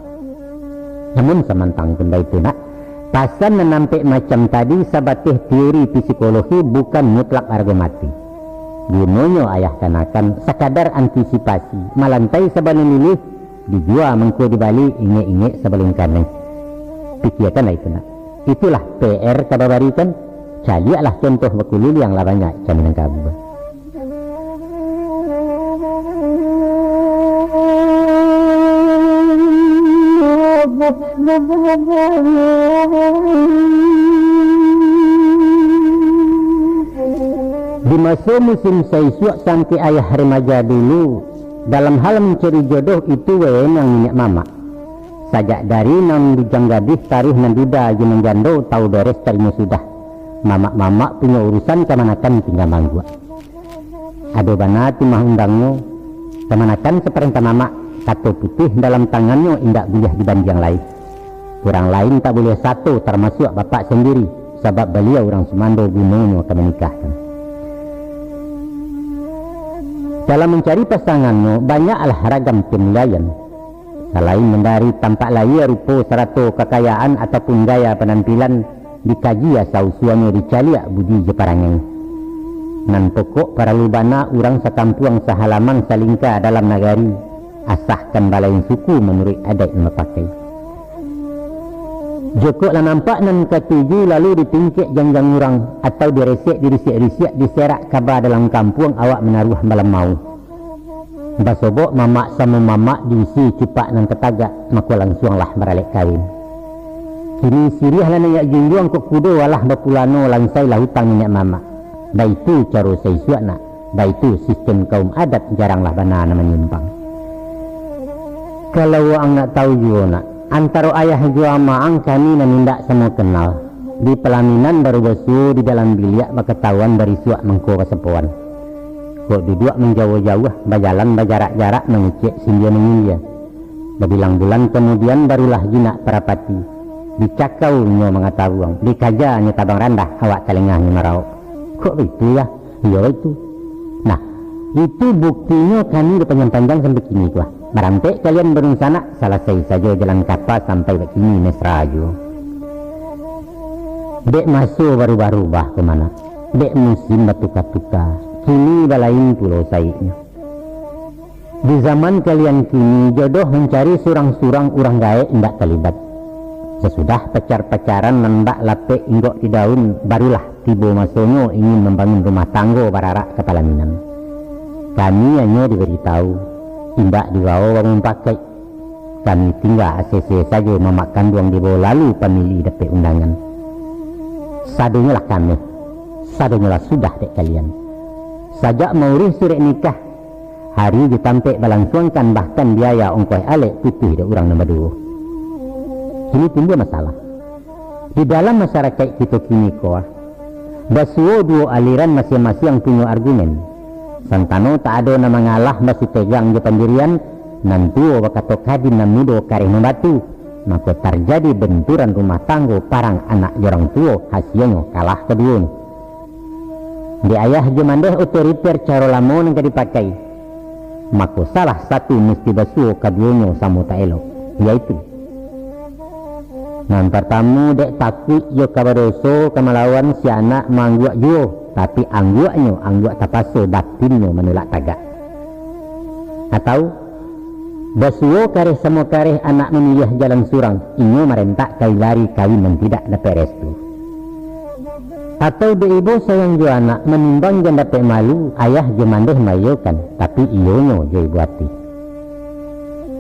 Namun samantang pun baitu nak, pasan nan ampek macam tadi sabateh teori psikologi, bukan mutlak arago mati. Gunonyo ayah kanakan sakadar antisipasi, malantai sabalun lilih, dijua mangko dibali, ingek-ingek sabalun kanai. Pikiakanlah itu nak. Itulah P R ka babarikan, caliaklah contoh bakuliliang lah banyak ka Minangkabau. Di maso musim saisuak sangkek ayah remaja dulu, dalam hal mancari jodoh itu wewenang niniak mamak. Sajak dari nan bujang gadih taruih nan duda jo nan jando, tau beres tarimo sudah. Mamak-mamak punyo urusan, kamanakan tingga mangguak. Ado bana timah undangnyo, kamanakan saparentah mamak, kato putuih dalam tangannyo indak buliah dibandiang lai. Urang lain tak buliah sato, taramasuak bapak sandiri, sabab baliau urang sumando gunonyo ka manikahkan. Dalam mancari pasangannyo, banyaklah ragam panilaian. Salain mandari tampak lahia, rupo, sarato kakayaan, ataupun gaya panampilan, dikaji asa usuanyo, dicaliak budi jo parangai. Nan pokok paralu bana urang sakampuang, sahalaman, salingka dalam nagari, asahkan balain suku manuruik adaik nan bapakai. Jokok lah nampak nan katuju, lalu ditingkek janjang urang, atau diresek, dirisiak-risiak, diserak kaba dalam kampuang, awak manaruah malamau. Basobok mamak samo mamak, diisi cupak nan tatagak, mako lansuanglah baralek kawin. Kini siriahlah naiak junjuang kok kudo, alah bapulano, lansailah utang niniak mamak. Baitu caro saisuak nak, baitu sistem kaum adat, jaranglah bana nan manyimpang. Kalau waang nak tau juo nak, antaro ayah jo amak ang kami nan indak samo kenal. Di palaminan baru basuo, di dalam biliak bakatahuan, barisuak mangko basapoan. Kok duduak manjauah-jauah, bajalan bajarak-jarak, mangecek sindia mangindia. Babilang bulan kamudian, barulah jinak parapati. Dicakau nyo mangatabuang, dikaja nyo tabang randah, awak talengahnyo maraok. Kok baitu, yah? Iyo baitu. Nah, itu buktinyo kami bapanjang-panjang sampai kini ko ah. Marampek kalian badunsanak, salasai sajo jalan kapa sampai bakini mesra juo. Dek maso barubah-rubah ko mah nak, dek musim batuka-tuka, kini balain pulo saiknyo. Di zaman kalian kini, jodoh mancari surang-surang, urang gaek indak talibat. Sasudah pacar-pacaran nan bak lapek inggok di daun, barulah tibo masonyo ingin mambangun rumah tanggo bararak ka palaminan. Kami hanyo dibari tahu, indak dibao bamupakaik. Kami tingga asese sajo mamak kanduang dibao lalu pamilih dapek undangan. Sadonyolah kameh, sadonyolah sudah dek kalian. Sajak maurih surek nikah, hari jo tampek balansuangkan, bahkan biaya ongkoh alek putuih dek urang nan baduo. Kini timbua masalah. Di dalam masyarakaik kito kini ko ah, basuo duo aliran masiang-masiang punyo argumen. Santano tak ado nan mangalah, basupegang jo pandirian, nan tuo bakato kadim, nan mudo kareh mambatu, mako tarjadi benturan rumah tanggo, parang anak jo urang tuo, hasilnyo kalah kaduonyo. Dek ayah jo mandeh otoriter caro lamo nan ka dipakai, mako salah satu musti basuo, kaduonyo samo tak elok, yaitu, nan partamu, dek takuik jo ka badoso ka malawan, si anak maangguak juo, tapi angguaknyo angguak tapaso, batinnyo manulak tagak. Atau, basuo kareh samo kareh, anak mamiliah jalan surang, inyo marentak kailari kawin nan tidak dapek restu. Atau dek ibo sayang jo anak, manimbang jan dapek malu, ayah jo mandeh maiyokan, tapi iyonyo jo ibo ati.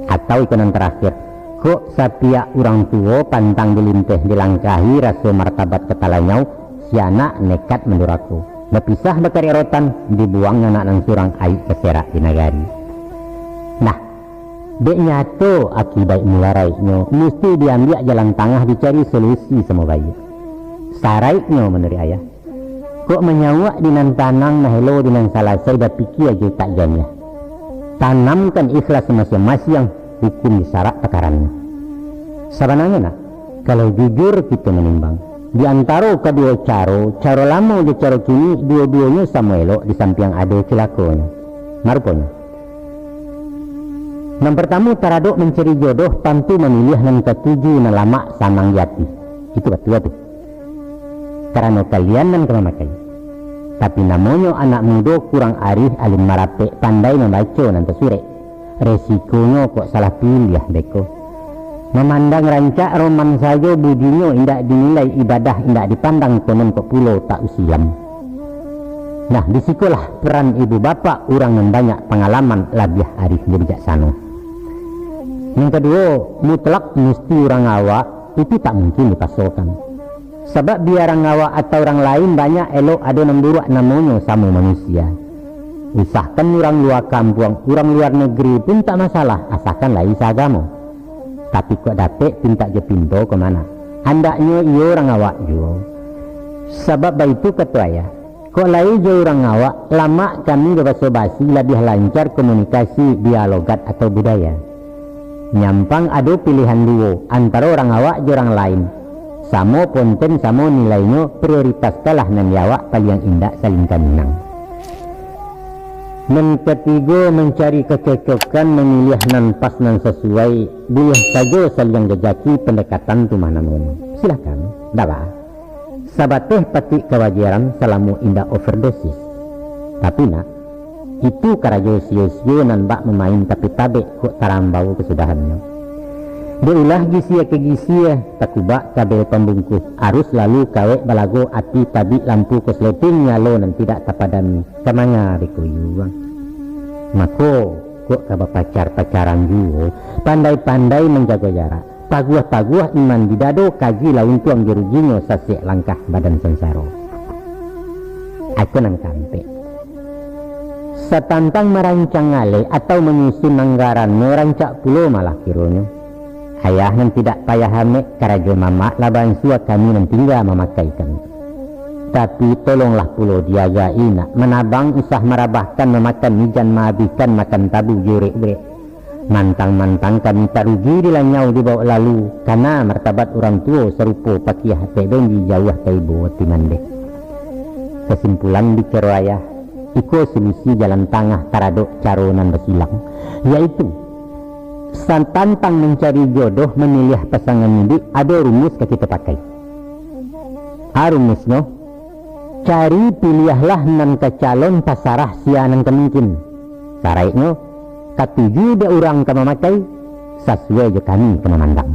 Atau iko nan tarakhir, kok sapiak urang tuo pantang dilinteh dilangkahi, raso martabat ka talanyau, si anak nekat mandurako, bapisah bakarek rotan, dibuang anak nan surang, aik ka serak di nagari. Nah, dek nyato akibaik mularaiknyo, musti diambiak jalan tangah, dicari solusi samo baiak. Saraiknyo manuruik ayah, kok manyauak di nan tanang, mahelo di nan salasai, bapikia jo tak janiah. Tanamkan ikhlas masiang-masiang, hukum di sarak pakarannyo. Sabananyo nak, kalau jujur kito manimbang, di antaro kaduo caro, caro lamo jo caro kini, duo-duonyo samo elok, di sampiang ado cilakonyo. Maruponyo, nan partamu, taradok mancari jodoh, tantu mamiliah nan katuju, nan lamak sanang di ati. Itu batua tu. Karano kalian nan ka mamakai. Tapi namonyo anak mudo, kurang arih, alun marapek, pandai mambaco nan tasurek. Resikonyo kok salah piliah beko. Mamandang rancak roman sajo budinyo, indak dinilai ibadah, indak dipandang konon, kok pulo tak usilam. Nah, di sikolah peran ibu bapak, urang nan banyak pangalaman, labiah arif jo bijaksano. Nan kaduo, mutlak musti urang awak, itu tak mungkin dipasokan. Sabab bia urang awak atau urang lain banyak elok, ado nan buruak, namonyo samo manusia. Usahkan urang lua kampuang, urang luar negeri pun tak masalah, asakan lai saagamo. Tapi kok dapek pintak jo pinto ko mah nak, andaknyo iyo urang awak juo. Sabab baitu kato ayah, kok lai jo urang awak, lamak kami babaso basi, labiah lancar komunikasi, dialogat atau budaya. Nyampang ado pilihan duo, antaro urang awak jo urang lain. Samo ponten, samo nilainyo, prioritaskanlah nan di awak, paliang indak saling ka minang. Nan katigo, mancari kacocokan, mamiliah nan pas, nan sasuai, buliah sajo saliang jajaki, pandekatan tu mah namonyo. Silahkan, ndak baa. Sabateh patuik kawajaran, salamo indak overdosis. Tapi nak, itu karajo sio-sio, nan bak mamain tapi tabek, kok tarambau kasudahannyo. Dek ulah gisia ka gisia, takubak kabel pambungkuh, arus lalu kawek balago, api tabik, lampu kosleting nyalo nan tidak tapadami, ka manga beko iyuang. Mako, kok ka bapacar-pacaran juo, pandai-pandai manjago jarak. Taguah-taguah iman di dado, kaji lah untuang jo ruginyo, sasek langkah badan sansaro. Iko nan kaampek. Satantang marancang alek atau manyusun anggarannyo, rancak pulo malah kironyo. Ayah nan tidak payah amek, karajo mamak lah baansua kami nan tingga mamakaikan. Tapi, tolonglah pulo diaga-i nak, manabang usah marabahkan, mamakan ijan maabihkan, makan tabu jurek-urek. Mantang-mantang kami tarugi dilanyau dibaok lalu, kana martabat urang tuo sarupo pakiah atek benji jauah taibo ati mandeh. Kasimpulan bicaro ayah, iko solusi jalan tangah taradok caro nan basilang, yaitu, san-, tantang mancari jodoh, mamiliah pasangan iduik, ado rumus ka kito pakai. A rumusnyo, cari piliahlah nan ka calon, tasarah sia nan ka mungkin. Saraiknyo, katuju dek urang ka mamakai, sasuai jo kami ka mamandang.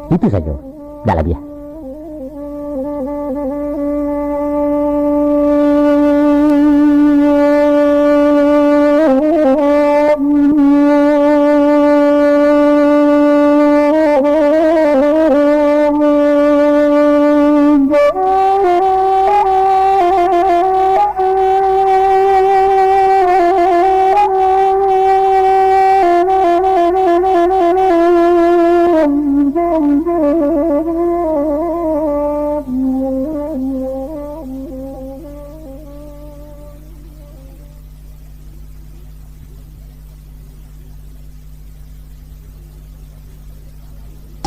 Itu sajo, dak labiah.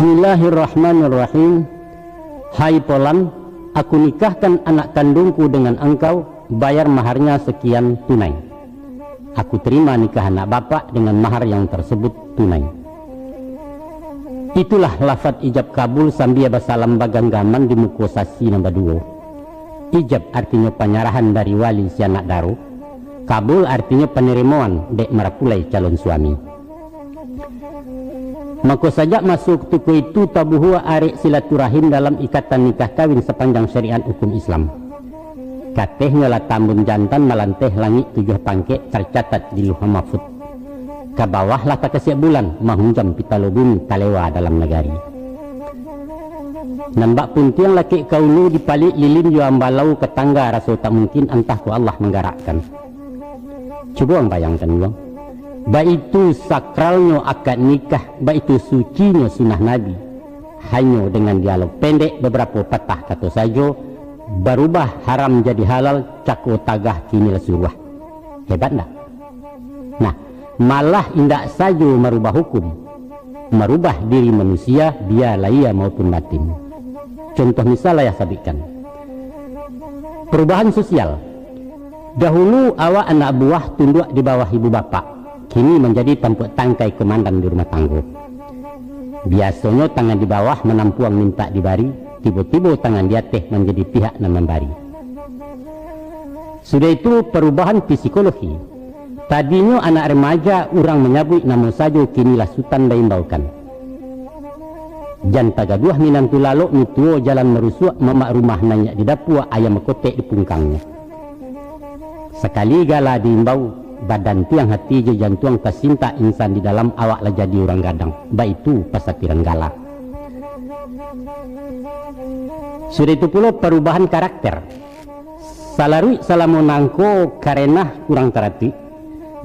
Bismillahirrahmanirrahim. Hai Polan, aku nikahkan anak kandungku dengan engkau, bayar maharnya sekian tunai. Aku terima nikah anak bapak dengan mahar yang tersebut tunai. Itulah lafaz ijab kabul sambia basalam baganggaman di muko sasi nan baduo. Ijab artinyo panyarahan dari wali si anak daro, kabul artinyo panarimoan dek marapulai calon suami. Mako, sajak maso kutiko itu, tabuhua arek silaturahim dalam ikatan nikah kawin sapanjang syariat hukum Islam. Katehnyo lah tambun jantan malanteh langik tujuah pangkek tarcatat di Lauhul Mahfud. Ka bawah lah takasiak bulan, mahunjam pitalo bumi talewa dalam nagari. Nan bak puntiang lakek ka ulu dipaliak lilin jo ambalau ka tangga raso tak mungkin antah ko Allah manggarakkan. Cubo ang bayangkan juo, baitu sakralnyo akad nikah, baitu sucinyo sunnah Nabi. Hanyo dengan dialog pendek, babarapo patah kato sajo, barubah haram jadi halal, cako tagah kini lah suruah. Hebat ndak? Nah, malah indak sajo marubah hukum, marubah diri manusia, bia lahia maupun batin. Contoh misal ayah sabuikkan. Perubahan sosial. Dahulu awak anak buah tunduak di bawah ibu bapak, kini manjadi tampuak tangkai komandan di rumah tanggo. Biasonyo tangan di bawah manampuang mintak dibari, tibo-tibo tangan di ateh manjadi pihak nan mambari. Sudah itu, perubahan psikologi. Tadinyo anak remaja, urang manyabuik namo sajo, kini lah sutan baimbaukan. Jan tagaduah minantu lalok, mi tuo jalan marusuak, mamak rumah nanyak di dapua, ayam bakotek di pungkangnyo. Sakali gala diimbau, badan tiang hati jo jantuang tasintak, insan di dalam awak lah jadi urang gadang, baitu pasatiran gala. Sudah itu pulo parubahan karakter. Salaruik salamo nangko karenah kurang taratuik,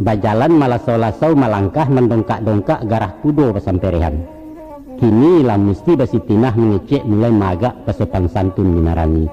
bajalan malasau-lasau, malangkah mandongkak-dongkak, garah kudo basamperehan. Kini lah musti basitinah mangecek, mulai maagak basopan santun minarani.